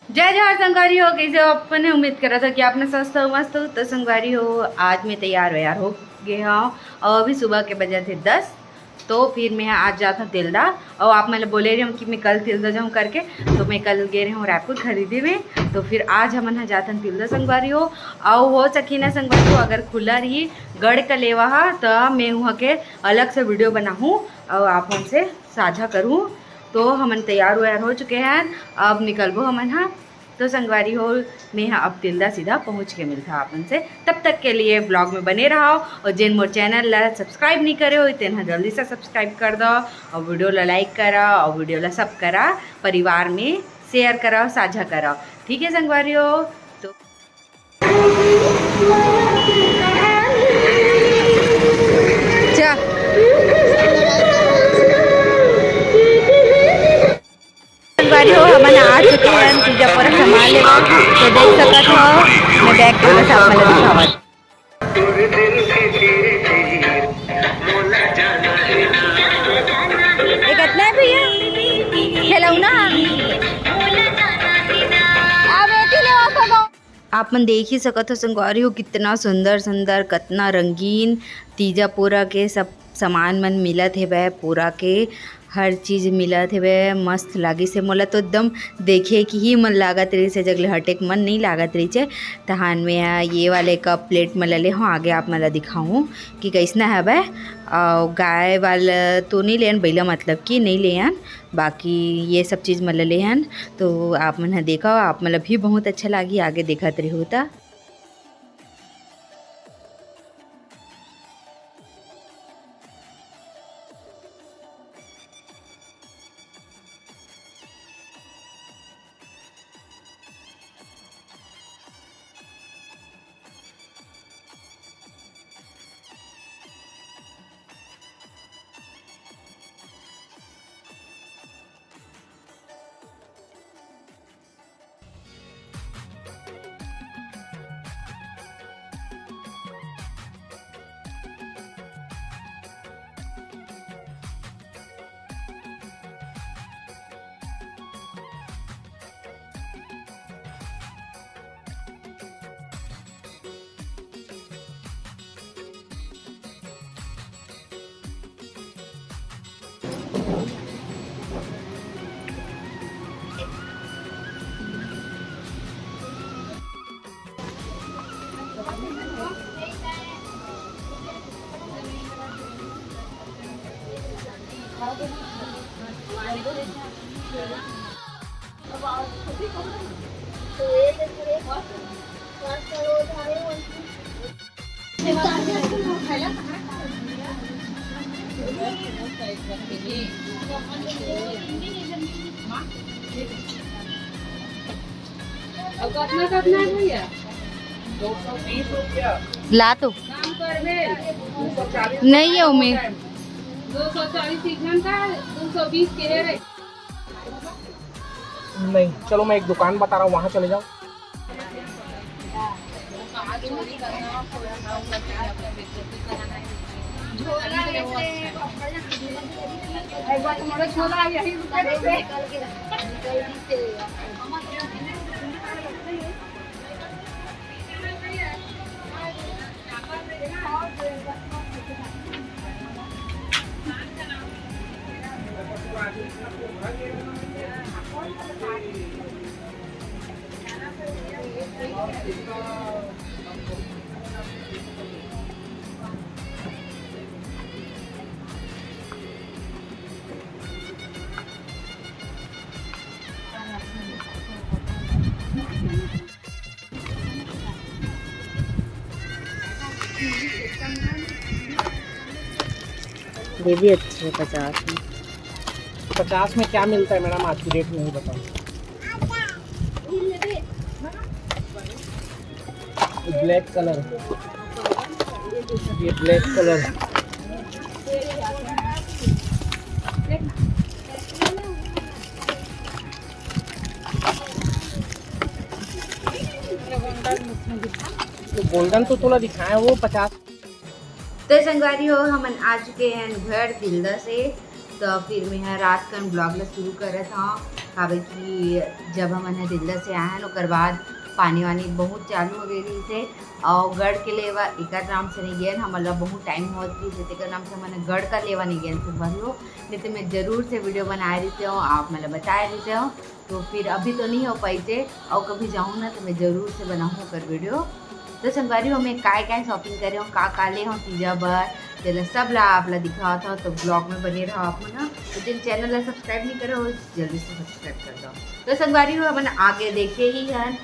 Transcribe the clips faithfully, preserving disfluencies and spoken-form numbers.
जय जोहार संगवारी हो, कइसे हो? अपन उम्मीद करत हो कि आप मन स्वस्थ हो, मस्त हो। तो संगवारी हो, आज मैं तैयार वैयार हो गे हव अउ अभी सुबह के बजत हे दस। तो फिर मैं आज जात हव तिल्दा, अउ आप मन ल बोले रहे हव कि मैं कल तिल्दा जाहूँ करके, तो मैं कल गे रहे हव रायपुर खरीदी में। तो फिर आज हमन ह जात हन तिल्दा संगवारी हो, अउ हो सकी ना संगवारी हो, अगर खुला रही गढ़ कलेवा ह, तो मैं वहाँ के अलग से video बनाहूँ अउ आप मन से साझा करूँ। तो हमन तैयार वैयार हो चुके हन, अब निकलबो हमन ह। तो संगवारी हो, मैं ह अब तिल्दा सीधा पहुँच के मिलता आप मन से। तब तक के लिए vlog में बने रहो अउ जेन मोर channel ला subscribe नहीं करे हो, तेन ह जल्दी से subscribe कर दो अउ video ला like करा अउ video ला सब करा, परिवार में share करा, साझा करा। ठीक है संगवारी हो, तो जा। संगवारी हो, हमन आ चुके हैं तीजा पूरा सामान लेवा। तो देख सकत हो, मैं bag के साथ मतलब दिखावत। ये कितना है भैया? खिलौना? अब एक ही लेवा तो दो। आप मन देख ही सकत हो संगवारी हो, कितना सुंदर सुंदर, कितना रंगीन तीजा पूरा के सब सामान मन मिलत हेवय। पूरा के हर चीज मिलत हेवय, मस्त लागिस हे मोला तो, एकदम देखे के ही मन लागत रहिस हे, जग ले हटे के मन नहीं लागत रहिस हे। तहान में ह ये वाले कप प्लेट मन ल ले हव, आगे आप मन ल दिखाहूँ कि कइसना हवय। अउ गाय वाला तो नहीं लेन, बइला मतलब कि नहीं लेन, बाकी ये सब चीज मन ल लेहन। तो आप मन ह देखव, आप मन ल भी बहुत अच्छा लागी, आगे देखत रहिहू त। अब कितना, कितना है भैया? ला तो। काम करबे। नहीं है उमेर। दो सौ चालीस सीजन का, दो सौ बीस के है रे। नहीं, चलो मैं एक दुकान बता रहा हूँ, वहाँ चले जाओ। ये भी अच्छे है पचास में। पचास में क्या मिलता है मैडम, आज की डेट में ही बताओ। ब्लैक कलर, ये ब्लैक कलर। तो गोल्डन तो थोड़ा दिखाए, वो पचास। तो संगवारी हो, हमन आ चुके हैं घर दिल्दा से। तो फिर मैं ह रात कन vlog ला शुरू करत हव। काबर कि जब हमन ह दिल्ला से आए हन, ओकर बाद पानी वानी बहुत चालू हो गए रहिस हे, अउ गढ़ के लेवा एकर नाम से नहीं गेन, हमन ला बहुत टाइम होत रहिस हे, तेकर नाम से हमन ह गढ़ का लेवा नहीं गेन संगवारी हो, नहीं तो मैं जरूर से वीडियो बनाए रहिते हो, आप मन ला बताए रहिते हो। तो फिर अभी तो नहीं हो पाइस हे, अउ कभी जाऊँ ना तो मैं जरूर से बनाऊँ ओकर वीडियो। तो संगवारी हो, मैं काय काय शॉपिंग करे हूँ, का का ले हूँ तीजा बर, तेला सब ला आप ला दिखावत हूँ। तो ब्लॉग में बने रहो आप मन ह। तो जिन चैनल ला सब्सक्राइब नहीं करे हो, जल्दी से सब्सक्राइब कर दो। तो संगवारी हो, अपन आगे देखे ही हन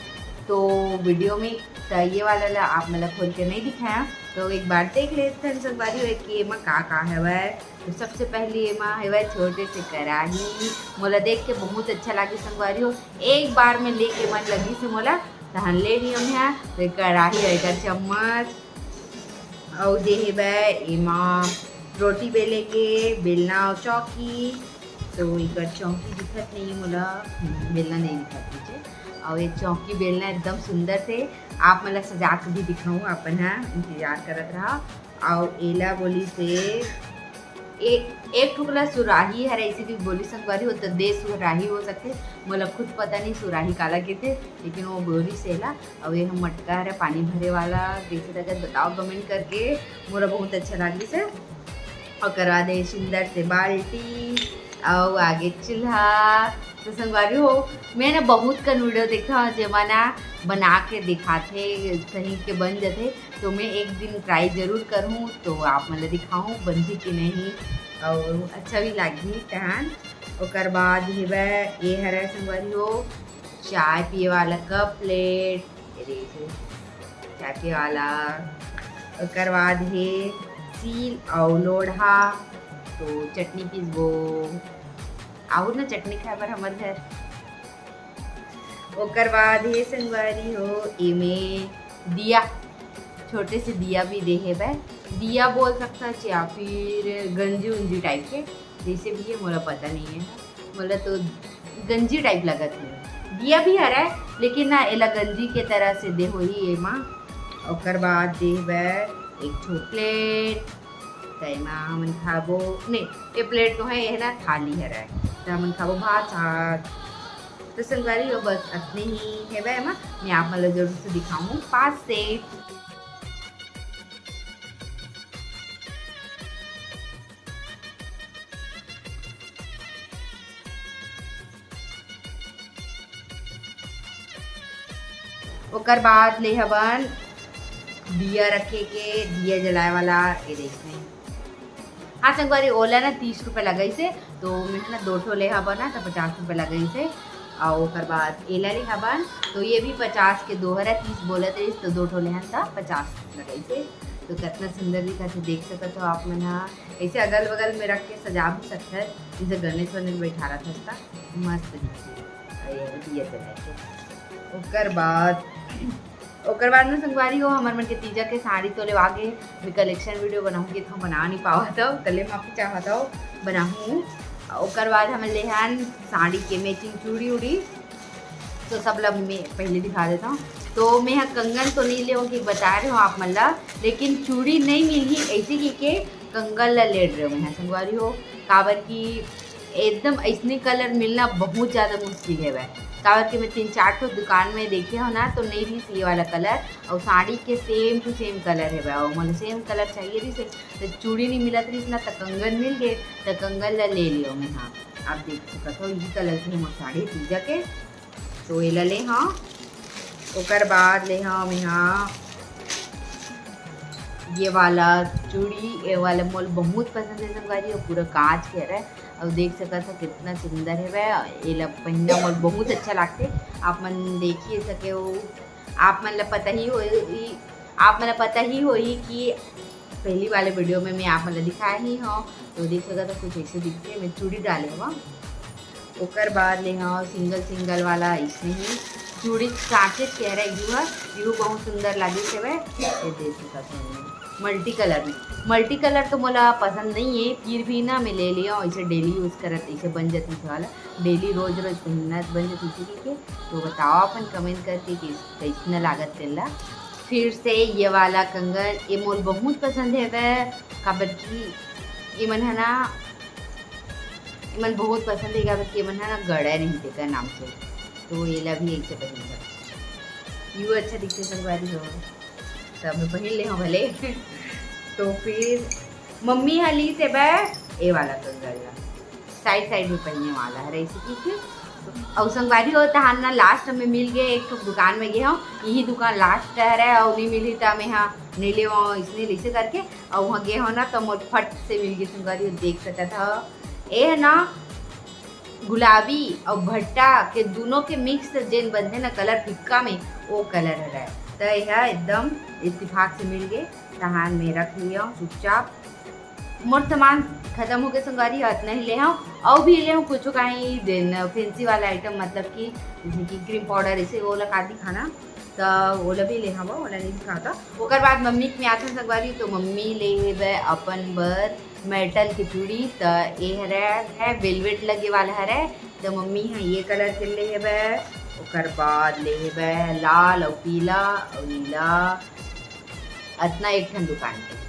तो वीडियो में, तो ये वाला ला आप मन ला खोल के नहीं दिखाया, तो एक बार देख लेते हैं संगवारी हो कि एमा का का हवय। तो सबसे पहली एमा हवय छोटे से कढ़ाई, मोला देख के बहुत अच्छा लागिस संगवारी हो, एक बार में लेके मन लगिस हे मोला, तहन ले लियो मैं। तो एक कढ़ाई अउ एकर चम्मच, अउ दे हेवय एमा रोटी बेले के बेलना अउ चौकी। तो एकर चौकी दिखत नहीं हे मोला, हम्म, बेलना नहीं दिखत हे। अउ ये चौकी बेलना एकदम सुंदर से, आप मन ला सजा के भी दिखाऊँ, अपन ह इंतजार करत रहा। अउ एला बोलिस हे एक, एक ठुकला सुराही हरे, इसे भी बोली संगवारी हो, तो दे सुराही हो सकथे, मोला खुद पता नहीं सुराही काला कथे, लेकिन वो बोलिस हे एला। अउ ये हम मटका हरे पानी भरे वाला, कैसे लगत बताओ कमेंट करके, मोला बहुत अच्छा लागिस हे। ओकर बाद ये सुंदर से बाल्टी, अउ आगे चूल्हा। तो संगवारी हो, मैं ना बहुत कन वीडियो देखा हूँ, जेमा ना बना के दिखाथे, कहीं के बन जाथे, तो मैं एक दिन ट्राई जरूर करूँ, तो आप मन ला दिखाऊँ बनही कि नहीं, अउ अच्छा भी लागही तहन। ओकर बाद हेवय, ये हरय संगवारी हो, चाय पिए वाला कप प्लेट, ये देखिए, चाय पिए वाला। ओकर बाद हे सील अउ लोढ़ा, तो चटनी पीसबो, आऊ ना चटनी खाए बर हमर घर। ओकर बाद हे संगवारी हो, एमे दिया, छोटे से दिया भी दे हेवय। दिया बोल सकथस या फिर गंजी उंजी टाइप के, जैसे भी हे, मोला पता नहीं है। मोला तो गंजी टाइप लगत हे। दिया भी हरय, लेकिन ना, एला गंजी के तरह से दे होही एमा। ओकर बाद दे हेवय एक ठो प्लेट, त एमा हमन खाबो, नहीं, ये प्लेट तो है, ये ना थाली हरय, त हमन खाबो भात साग। तो संगवारी हो, बस अतने ही हेवय एमा, मैं आप मन ला जरूर से दिखाऊँ पास से। ओकर बाद ले हवन दिया रखे के, दिया जलाए वाला, ये देखिए। हाँ संगवारी, ओला ना तीस रुपये लगाइस हे, तो मैं ना दो ठो ले हवन ना, तो पचास रुपये लगाइस हे। अउ ओकर बाद एला ले हवन, तो ये भी पचास के दो हरय, तीस बोलत रहिस, तो दो ठो लेहन त पचास लगाइस हे। तो कितना सुंदर दिखत हे, देख सकत हो आप मन ह। ऐसे अगल बगल में रख के सजा भी सकत हस, जैसे गणेश वनेश बैठा रहा था, मस्त दिखथे। अउ ये दिया जला के। ओकर बाद, ओकर बाद में संगवारी हो, हमर मन के तीजा के साड़ी तो लेवा गे, मैं कलेक्शन वीडियो बनाऊंगी, तो बना नहीं पावत हव, तले माफी चाहत हव, बनाऊँ। ओकर बाद हमन लेहन साड़ी के मैचिंग चूड़ी उड़ी, तो सब ला मैं पहले दिखा देता हूँ। तो मैं ह कंगन तो नहीं लेहूँ कि बता रहे हो आप मन ला, लेकिन चूड़ी नहीं मिलही ऐसे कि के कंगन ला लेट रहे हो मैं ह संगवारी हो, काबर कि एकदम ऐसने कलर मिलना बहुत ज़्यादा मुश्किल हेवय। काबर कि मैं तीन चार ठो दुकान में देखे हो ना, तो नहीं रहिस ये वाला कलर, अउ साड़ी के same to same कलर हेवय, अउ मोला same कलर चाहिए रहिस हे, तो चूड़ी नहीं मिलत रहिस ना, तो कंगन मिल गए, तो कंगन ला ले लियो मैं। हाँ, आप देख सकत हो, यही कलर के मोर साड़ी तीजा के, तो एला ले हाँ। ओकर बाद ले हाँ मैं हाँ ये वाला चूड़ी, ये वाला मोल बहुत पसंद है संगवारी, और पूरा कांच के हरय। अउ देख सकत हो कितना सुंदर हेवय, एला पहिनना मोल बहुत अच्छा लागथे। आप मन देखिए सके हो, आप मन ला पता ही होही, आप मन ला पता ही होही कि पहली वाले वीडियो में मैं आप मन ला दिखाए ही हूँ। तो देख सकत हो कुछ ऐसे दिखथे, मैं चूड़ी डाले हवा। ओकर बाद ले हाँ सिंगल सिंगल वाला इसने ही चूड़ी कांचे के हरय, यू ह, यू बहुत सुंदर लागिस हवय। ये देख सकत हो मल्टी कलर में, मल्टी कलर तो मोला पसंद नहीं है, फिर भी ना मैं ले लिया, इसे डेली यूज़ करत, इसे बन जाती है वाला, डेली रोज रोज पहनना बन जाती है, ठीक है। तो बताओ अपन कमेंट करके कि कैसना लागत तेला। फिर से ये वाला कंगन, ये मोल बहुत पसंद है वह, काबर कि ये मन है ना एमन बहुत पसंद हे, काबर कि एमन ह ना गड़े नहीं तेकर नाम से, तो एला भी एक से पसंद हे। यू अच्छा दिखथे संगवारी हो, त मैं पहिन ले हूँ भले। तो फिर मम्मी ह लीस हे बे ए वाला संगवारी, साइड साइड में पहिने वाला हरे, ऐसे की के। अउ संगवारी हो, तहान ना लास्ट में मिल गए, एक ठो दुकान में गे हूँ, यही दुकान लास्ट हरे, अउ नहीं मिली त मैं हा नहीं लेवं, इसने ऐसे करके। अउ वहाँ गे हूँ ना, तो मोर फट से मिल गई संगवारी हो, देख सकत हो। ए ह ना गुलाबी अउ भट्टा के दोनों के मिक्स जेन बनथे ना कलर फिक्का में, वो कलर हरे। त यह एकदम इत्तेफाक से मिल गए, तहान में रख लियो चुपचाप। मोर सामान खत्म हो गए संगवारी, अतना ही ले हूँ। अउ भी ले हूँ कुछ कहीं दिन फैंसी वाला आइटम, मतलब कि जैसे कि क्रीम पाउडर, ऐसे वो लगा दिखाना, त ओला भी ले हूँ, ओला नहीं दिखाता। ओकर बाद मम्मी के में आथन संगवारी, तो मम्मी ले हेबे अपन बर मेटल के चूड़ी, त ए हरे है वेलवेट लगे वाला हरे, त मम्मी ह ये कलर के ले हेबे। ओकर बाद ले हेबे लाल अउ पीला अउ नीला, अतना एक ठन दुकान के।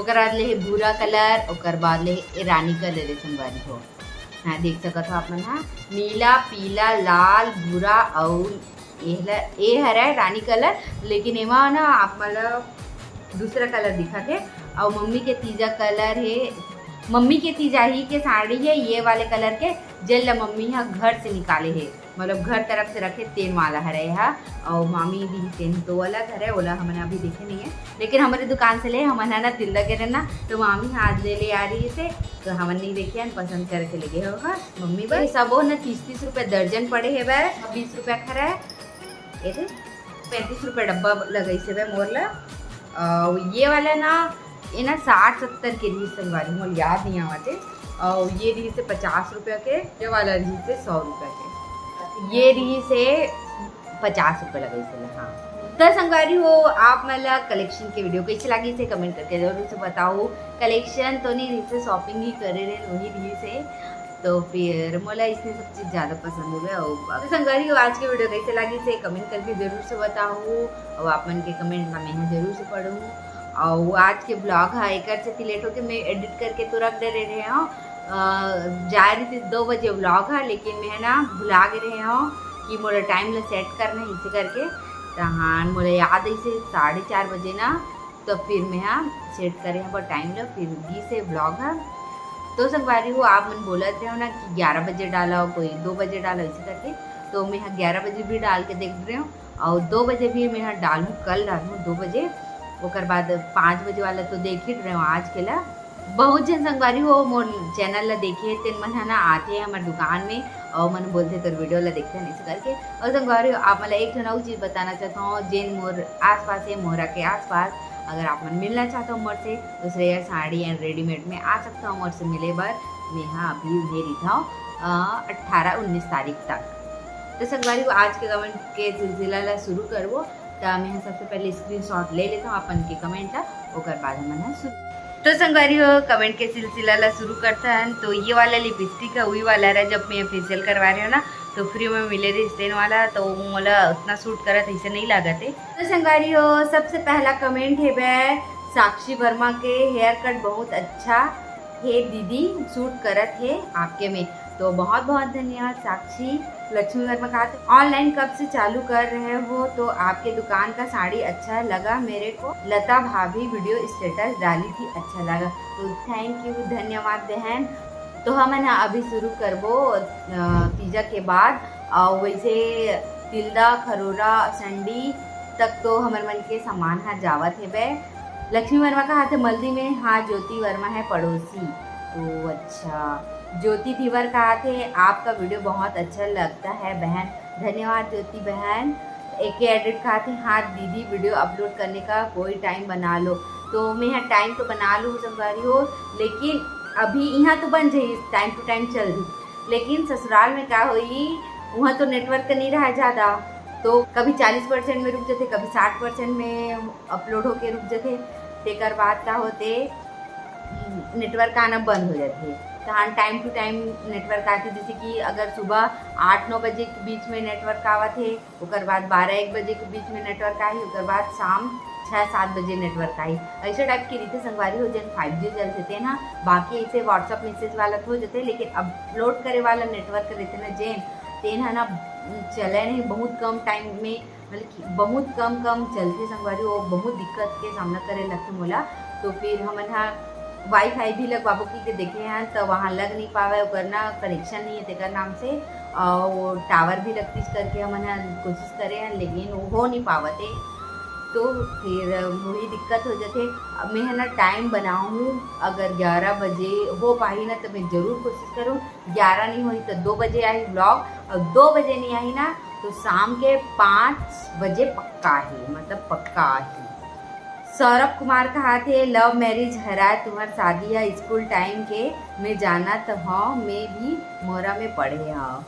ओकर बाद ले हे भूरा कलर, ओकर बाद ले हे रानी कलर, ए संगवारी हो। हाँ, देख सकत हो आप मन हा, नीला, पीला, लाल, भूरा अउ ए हरे रानी कलर, लेकिन एमा ना आप मन ला दूसरा कलर दिखत हे। अउ मम्मी के तीजा कलर हे, मम्मी के तीजाही के साड़ी हे ये वाले कलर के, जेन ला मम्मी ह घर से निकाले हे, मतलब घर तरफ से रखे तेन वाला हरे हा। अउ मामी दी तेन तो अलग हरे, ओला हमन अभी देखे नहीं है, लेकिन हमरे दुकान से ले, हमन है ना तिल्दा के रहना, तो मामी हाथ ले ले आ रही से, तो हमन नहीं देखे हन, पसंद करके ले गए हो हा मम्मी बर। सब हो ना तीस तीस रुपये दर्जन पड़े हे बर, बीस रुपया खरा है। ये थे पैंतीस रुपये डब्बा लगाई से बे मोर ला। अउ ये वाला ना, ये ना साठ सत्तर के रही संगवारी, मोर याद नहीं आवत है। अउ ये रही से पचास रुपया के, ये वाला रही से सौ रुपया के, ये रही से पचास रुपये लगाई से ला। हाँ, तो संगवारी हो, आप मन ला कलेक्शन के वीडियो कैसे लागी से कमेंट करके जरूर से बताओ। कलेक्शन तो नहीं रही से, शॉपिंग ही करे रहे वही रही से, तो फिर मोला इसने सब चीज ज्यादा पसंद हो गया। और तो संगवारी हो, आज के वीडियो कैसे लागी से कमेंट करके जरूर से बताओ, और आप मन के कमेंट ला मैं जरूर से पढ़ूँ। और आज के ब्लॉग हा एकर से लेट होके मैं एडिट करके तो रख दे रहे हूँ। अ, जाए रही थी दो बजे ब्लॉग हा, लेकिन मैं ना भुला गए रहे हूँ कि मोला टाइम ला सेट करना है, इसे करके तहान मोला याद ऐसे साढ़े चार बजे ना, तो फिर मैं हा सेट करे हूँ टाइम ला, फिर दी से ब्लॉग हा। तो संगवारी हो, आप मन बोलत रहे हो ना कि ग्यारह बजे डाला हो, कोई दो बजे डाला, इसे करके तो मैं हा ग्यारह बजे भी डाल के देख रहे हूँ। और दो बजे भी मैं हा डालूँ, कल डालूँ दो बजे। ओकर बाद पाँच बजे वाला तो देख ही रहे हो आज के ला। बहुत झन संगवारी हो मोर चैनल ला देखे, तेन मन हा ना आथे हमर दुकान में और मन बोलथे तोर वीडियो ला देखते हैं इसे करके। और संगवारी हो, आप मन ला एक ठन अउ चीज बताना चाहता हूँ, जेन मोर आसपास है, मोहरा के आसपास, अगर आप मन मिलना चाहता हो मोर से, तो श्रेया साड़ी एंड रेडीमेड में आ सकता हो मोर से मिले बर। मैं हा अभी उन्हें रिथाओ अट्ठारह उन्नीस तारीख तक। तो संगवारी हो, आज के कमेंट के सिलसिला ला शुरू करबो। त मैं हा सबसे पहले स्क्रीनशॉट ले लेता हूँ अपन के कमेंट ला, ओकर बाद हमन हा शुरू। तो संगवारी हो, कमेंट के सिलसिला ला शुरू करथन। तो ये वाला लिपस्टिक है, वही वाला रहा जब मैं फेशियल करवा रहे हो ना, तो फ्री में मिले रहिस तेन वाला, तो मोला उतना सूट करत ऐसे नहीं लागत है। तो संगवारी हो, सबसे पहला कमेंट है बे साक्षी वर्मा के, हेयर कट बहुत अच्छा हे दीदी, सूट करत हे आपके में। तो बहुत बहुत धन्यवाद साक्षी। लक्ष्मी वर्मा कहा थे, ऑनलाइन कब से चालू कर रहे हो? तो आपके दुकान का साड़ी अच्छा लगा मेरे को, लता भाभी वीडियो स्टेटस डाली थी, अच्छा लगा। तो थैंक यू, धन्यवाद बहन। तो हमन हा अभी शुरू करबो अ, तीजा के बाद। और वैसे तिल्दा, खरोरा, संडी तक तो हमर मन के सामान हा जावत हेबे। लक्ष्मी वर्मा कहा थे मल्दी में, हाँ ज्योति वर्मा है पड़ोसी। तो अच्छा, ज्योति धीवर कहा थे आपका वीडियो बहुत अच्छा लगता है बहन। धन्यवाद ज्योति बहन। एक एडिट कहा थे, हाँ दीदी वीडियो अपलोड करने का कोई टाइम बना लो। तो मैं यहाँ टाइम तो बना लूँ संगवारी हो, लेकिन अभी यहाँ तो बन जाइए, टाइम टू टाइम चल रही, लेकिन ससुराल में का होई, वहाँ तो नेटवर्क नहीं रहा ज़्यादा, तो कभी चालीस परसेंट में रुक जाते, कभी साठ परसेंट में अपलोड होके रुक जाते। तेकर बाद का होते, नेटवर्क आना बंद हो जाते। तहान time to time network आथे, जैसे कि अगर सुबह आठ नौ बजे के बीच में network आवत हे, ओकर बाद बारह एक बजे के बीच में network आही, ओकर बाद शाम छः सात बजे network आही। ऐसे type के रहिथे संगवारी हो, जेन five G चलथे तेन ह, बाकी ऐसे WhatsApp message वाला तो हो जथे, लेकिन upload करे वाला network रहिथे ना जेन, तेन ह ना चले नहीं, बहुत कम time में, मतलब कि बहुत कम कम चलथे संगवारी, वो बहुत दिक्कत के सामना करे लगथे मोला। तो फिर हमन ह WiFi भी लगवाबो कि के देखे हैं, तो वहाँ लग नहीं पावे, ओकर ना connection नहीं है तेकर नाम से, और tower भी लगतीस करके हमन ह कोशिश करे हैं, लेकिन वो हो नहीं पावत है। तो फिर वही दिक्कत हो जाथे। अब मैं है ना time बनाऊँ, अगर ग्यारह बजे हो पाही ना तो मैं जरूर कोशिश करूँ, ग्यारह नहीं होही तो दो बजे आही vlog, और दो बजे नहीं आही ना तो शाम के पाँच बजे पक्का ही, मतलब पक्का ही। सौरभ कुमार कहाथे, love marriage हराय तुम्हर शादी ह school time के, मैं जानत हव, मैं भी मोहरा में पढ़े हव।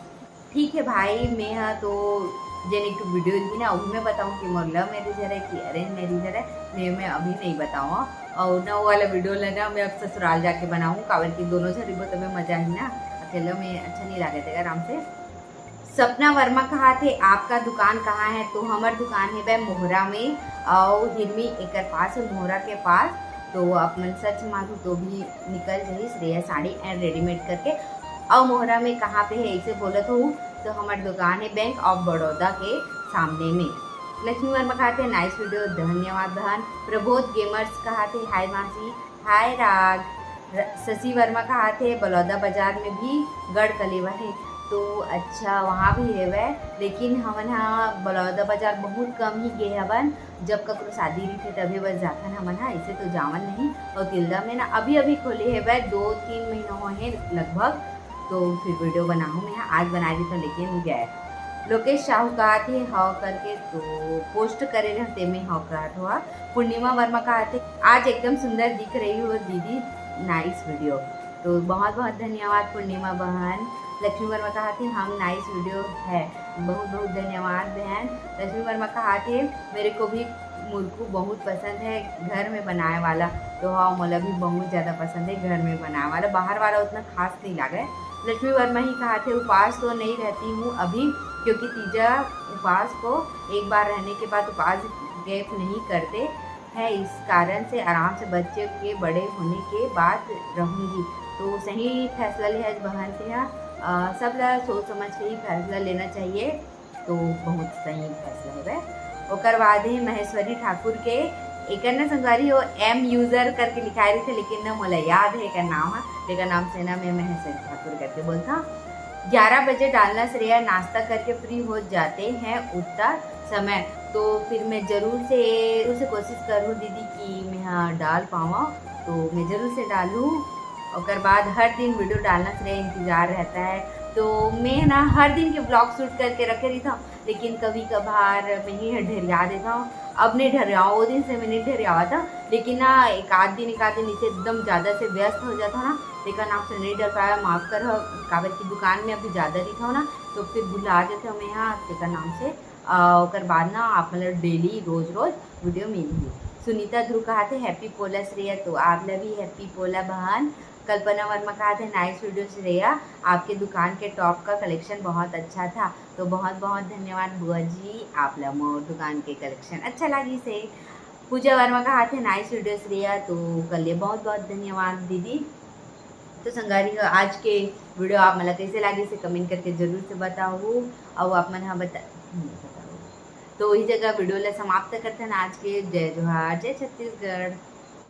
ठीक है भाई, मैं ह तो जेन एक ठो video ही ना, वही मैं बताऊँ कि मोर love marriage हरे कि arrange marriage हरे, मैं, मैं अभी नहीं बताऊँ। और ना वो वाला video ला ना मैं अब ससुराल जाके बनाऊँ, काबर कि दोनों झन रहिबो तबे मजा ही ना, अकेला में अच्छा नहीं लागे तेकर नाम से। सपना वर्मा कहाथे, आपका दुकान कहाँ है? तो हमर दुकान है बे मोहरा में, और हिरमी एकर पास है, मोहरा के पास। तो आप मन search मारू तो भी निकल जाही श्रेया साड़ी and readymade करके। और मोहरा में कहाँ पे है, ऐसे बोलत हूँ तो हमर दुकान है Bank of Baroda के सामने में। लक्ष्मी वर्मा कहाथे, nice video, धन्यवाद बहन। प्रबोध Gamers कहाथे, hi मासी। हाय राग। र-, शशि वर्मा कहाथे, बलौदा बाजार में भी गढ़ कलेवा है। तो अच्छा, वहाँ भी हेवय, लेकिन हमन ह बलौदा बाजार बहुत कम ही गे हवन, जब ककरो शादी रहिथे तभे बस जाथन हमन ह, ऐसे तो जावन नहीं। और तिल्दा में ना अभी अभी खोले हेवय, दो तीन महीना हो हे लगभग। तो फिर video बनाहूँ मैं, आज बना रही तो लेकिन गए। लोकेश साहू कहाथे हव करके तो post करे रहते, मैं हव कहत हव। पूर्णिमा वर्मा कहाथे, आज एकदम सुंदर दिख रही हो दीदी, nice video। तो बहुत बहुत धन्यवाद पूर्णिमा बहन। लक्ष्मी वर्मा कहाथे, हम nice video है, बहुत बहुत धन्यवाद बहन। लक्ष्मी वर्मा कहाथे, मेरे को भी मुरकू बहुत पसंद है घर में बनाए वाला। तो हाँ, मोला भी बहुत ज़्यादा पसंद है घर में बनाए वाला, बाहर वाला उतना खास नहीं लागे। लक्ष्मी वर्मा ही कहाथे, उपास तो नहीं रहती हूँ अभी, क्योंकि तीजा उपास को एक बार रहने के बाद उपास gap नहीं करते हैं, इस कारण से आराम से बच्चे के बड़े होने के बाद रहूँगी। तो सही फैसला ले आज बहन से, हाँ, अ, सब ला सोच समझ के ही फैसला लेना चाहिए। तो बहुत सही फैसला हवे। ओकर बाद ही महेश्वरी ठाकुर के, एकर ना संगवारी हो, M user करके लिखाए रहिथे, लेकिन ना मोला याद है एकर नाम ह, तेकर नाम से ना मैं महेश्वरी ठाकुर करके बोलता हूँ। ग्यारह बजे डालना श्रेया, नाश्ता करके free हो जाते हैं उतना समय, तो फिर मैं जरूर से, जरूर से कोशिश करूँ दीदी कि मैं हाँ डाल पाऊँ, तो मैं जरूर से डालूँ। ओकर बाद हर दिन video डालना श्रेया इंतजार रहता है, तो मैं ना हर दिन के vlog shoot करके रखे रहिथव, लेकिन कभी कभार मैं ही ढेरिया देथव। अब नहीं ढेरियाव, वो दिन से मैं नहीं ढेरियावत हव, लेकिन ना एक आध दिन, एक आध दिन इसे एकदम ज़्यादा से व्यस्त हो जाता ना, तेकर नाम से नहीं डाल पाया, माफ़ कर, काबर की दुकान में अभी ज़्यादा रहिथव ना, तो फिर भुला जाथव मैं हाँ तेकर नाम से। अ, ओकर बाद ना आप मतलब daily रोज रोज video मिलही। सुनीता ध्रुव कहाथे, happy पोला श्रेया, तो आप ला भी happy पोला बहन। कल्पना वर्मा कहाथे, nice video श्रेया, आपके दुकान के top का collection बहुत अच्छा था। तो बहुत बहुत धन्यवाद बुआ जी, आप ला मोर दुकान के collection अच्छा लागिस हे। पूजा वर्मा कहाथे, nice video श्रेया, तो कर ले बहुत बहुत धन्यवाद दीदी। तो संगवारी हो, आज के video आप मन ला कैसे लागिस हे comment करके जरूर से बताहू। और आप मन हा बता, नहीं बताहू। तो वही जगह video ला समाप्त करथन आज के। जय जोहार, जय छत्तीसगढ़।